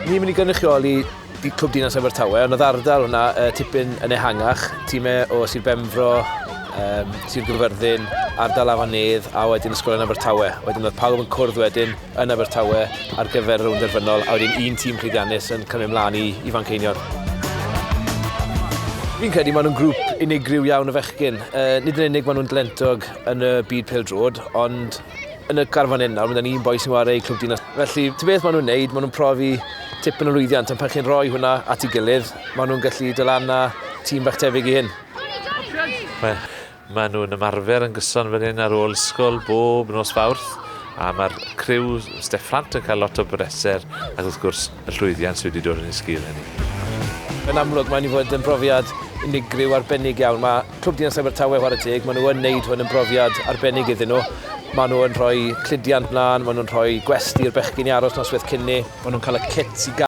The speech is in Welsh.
Ni'n mynd i gynrychioli di Clwb Dinas Abertawe, ond oedd ardal hwnna tipyn yn ehangach, tîmau o Sir Benfro, Sir Gaerfyrddin, ardal Afon Nedd a wedyn Ysgolion Abertawe. Wedyn oedd pawb yn cwrdd wedyn yn Abertawe ar gyfer y rownd derfynol a wedyn un tîm llwyddiannus yn cymryd mlaen i, i Fanceinion. Fi'n credu maen nhw'n grŵp unigryw iawn o fechgyn. Nid yn unig maen nhw'n dalentog yn y byd pêl-droed, ond yn y garfan hyn nawr, mae 'da ni un boi sy'n chwarae i Clwb Dinas. Felly, ti beth maen nhw'n neud, maen nhw'n profi tipyn o lwyddiant, ond pan chi'n rhoi hwnna at ei gilydd, maen nhw'n gallu dod lan â tîm bach tebyg i hyn. Mae, maen nhw'n ymarfer yn gyson fan hyn ar ôl ysgol bob nos Fawrth a mae'r criw Steff Ffrant yn cael lot o bleser ac wrth gwrs y llwyddiant sydd wedi dod yn ei sgil hynny. Yn amlwg mae'n i fod yn brofiad unigryw arbennig iawn. Mae Clwb Dinas Abertawe chwarae teg, maen nhw yn neud hwn yn brofiad arbennig iddyn nhw. Maen nhw yn rhoi cludiant mlaen, maen nhw'n rhoi gwesti i'r bechgyn i aros noswaith cyn ni, maen nhw'n cael y kits i